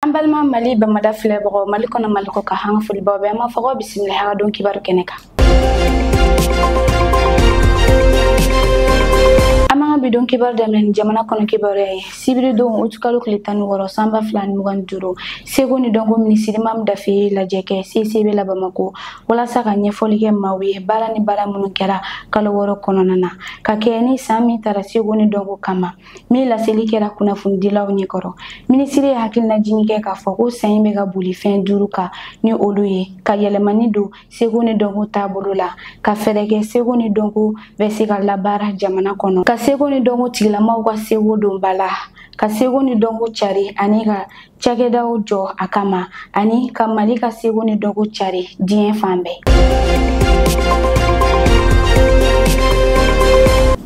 An balima Mali bamada filɛbagaw, Mali kɔnɔ, Mali kɔ kan, an ka folibaw bɛ. An b'a fɔ ko bisimila hɛrɛ don kibaru kɛnɛ kan. An b'an ka bi don kibaru daminɛ ni jamana kɔnɔ kibaruya ye. Sibiri don, utukalo tile 16, san 2025, seko ni dɔnko minisiri Mamu Dafe ye lajɛ kɛ CCB la Bamako, walasa ka ɲɛfɔli kɛ maaw ye baara ni baara minnu kɛra kalo 6 kɔnɔna na, ka kɛ ni san min tara seko ni dɔnko kama, min laseli kɛra kunnafonidilaw ɲɛkɔrɔ. Minisiri ye hakilinajigin kɛ k'a fɔ ko san in bɛ ka boli fɛn 5 kan, ni olu ye: ka yɛlɛmani don seko ni dɔnko taabolo la, ka fɛɛrɛ kɛ seko ni dɔnko bɛ se ka labaara jamana kɔnɔ, ka seko ni dɔnko tigilamaw ka seko don ba la, ka seko ni dɔnko cari ani ka cakɛdaw jɔ a kama, ani ka Mali ka seko ni dɔnko cari diɲɛ fan bɛɛ.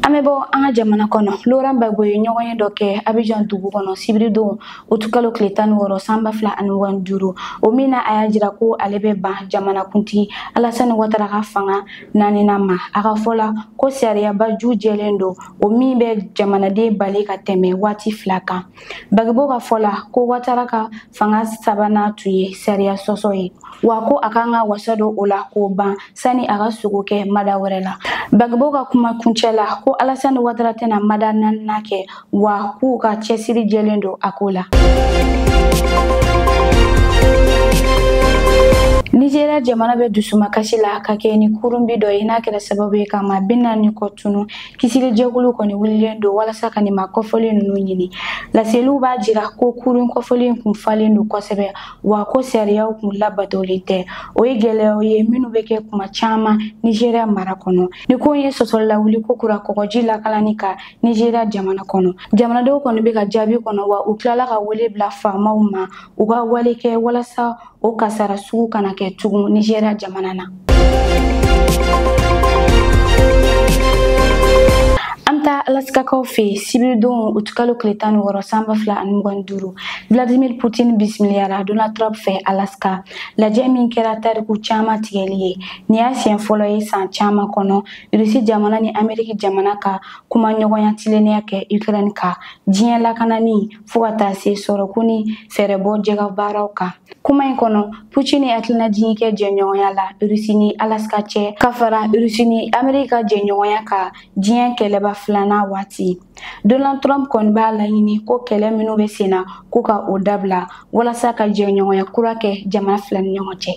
An bɛ bɔ an ka jamana kɔnɔ. Laurent Gbagbo ye ɲɔgɔn ye dɔ kɛ Abidjan dugu kɔnɔ sibiridon, utukalo tile 16, san 2025, o min na a y'a jira ko ale bɛ ban jamanakuntigi Alassane Ouattara ka fanga naaninan ma. A ka fɔ la ko sariyaba ju jɛlen don, o min bɛ jamanaden bali ka tɛmɛ waati 2 kan. Gbagbo ka fɔ la ko Ouattara ka fanga sabanan tun ye sariya sɔsɔ ye, wa ko a kan ka wasa don o la k'o ban sani a ka sogo kɛ mada wɛrɛ la. Gbagbo ka kuma kuncɛ la ko Alassane Ouattara tɛna mada naaninan kɛ, wa k'u ka cɛsiri jɛlen don a ko la. Nigeria jamana bɛ dusumakasi la ka kɛ ni kurunbi dɔ ye, n'a kɛra sababu ye ka maa 40 kɔ tunu. Kisilijɛkulu kɔni wulilen don walasa ka nin maa kɔfɔlen ninnu ɲini. Laseliw b'a jira ko kurun kɔfɔlen kun falen don kosɛbɛ, wa ko sariyaw kun labatolen tɛ. O ye gɛlɛyaw ye minnu bɛ kɛ kuma caman Nigeria mara kɔnɔ. Ni ko in ye sɔsɔli lawuli ko kura kɔgɔji lakalani ka Nigeria jamana kɔnɔ. Jamanadenw kɔni bɛ ka jaabi kɔnɔ, wa u tilala ka wele bila faamaw ma u ka wale kɛ walasa o kasara sugu kana kɛ tugun Nigeria jamana na. An bɛ taa Alaskakaw fɛ yen. Sibiridon, utukalo tile 16, san 2025, Vladimir Putin bisimiliyara Donald Trump fɛ Alaska. Lajɛ min kɛra tariku caman tigɛli ye. Nin y'a siɲɛ fɔlɔ ye san caman kɔnɔ Rusi jamana ni Ameriki jamana ka kumaɲɔgɔnya tilennenya kɛ Ukraine kan, diɲɛ lakanani, fo ka taa se sɔrɔko ni fɛɛrɛbɔ jɛkabaaraw kan. Kuma in kɔnɔ, Putin ye hakilinajigin kɛ jɛɲɔgɔnya la Rusi ni Alaska cɛ, ka fara Rusi ni Ameriki ka jɛɲɔgɔnya kan diɲɛ kɛlɛba filanan waati. Donald Trump kɔni b'a laɲini ko kɛlɛ minnu bɛ sen na, ko ka o dabila walasa ka jɛɲɔgɔnya kura kɛ jamana fila ni ɲɔgɔn cɛ.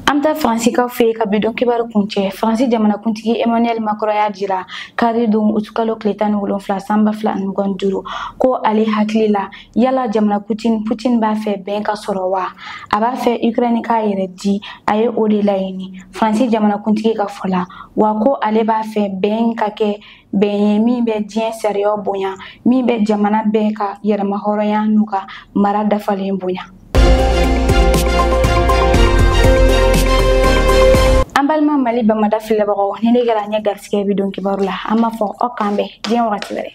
An bɛ taa Faransikaw fɛ yen ka bi don kibaru kuncɛ. Faransi jamanakuntigi Emmanuel Macron y'a jira kari don, utukalo tile 17, san 2025, ko ale hakili la, yala jamanakuntigi Putin b'a fɛ bɛn ka sɔrɔ wa? A b'a fɛ Ukraine k'a yɛrɛ di, a ye o de laɲini, Faransi jamanakuntigi ka fɔ la, wa ko ale b'a fɛ bɛn ka kɛ bɛn ye min bɛ diɲɛ sariyaw bonya, min bɛ jamana bɛɛ ka yɛrɛmahɔrɔnya n'u ka mara dafalen bonya. An balima Mali bamada filɛbagaw, ni ne kɛra ɲɛ garisɛgɛ bi don kibaru la, an b'a fɔ aw k'an bɛn diɲɛ wagati wɛrɛ.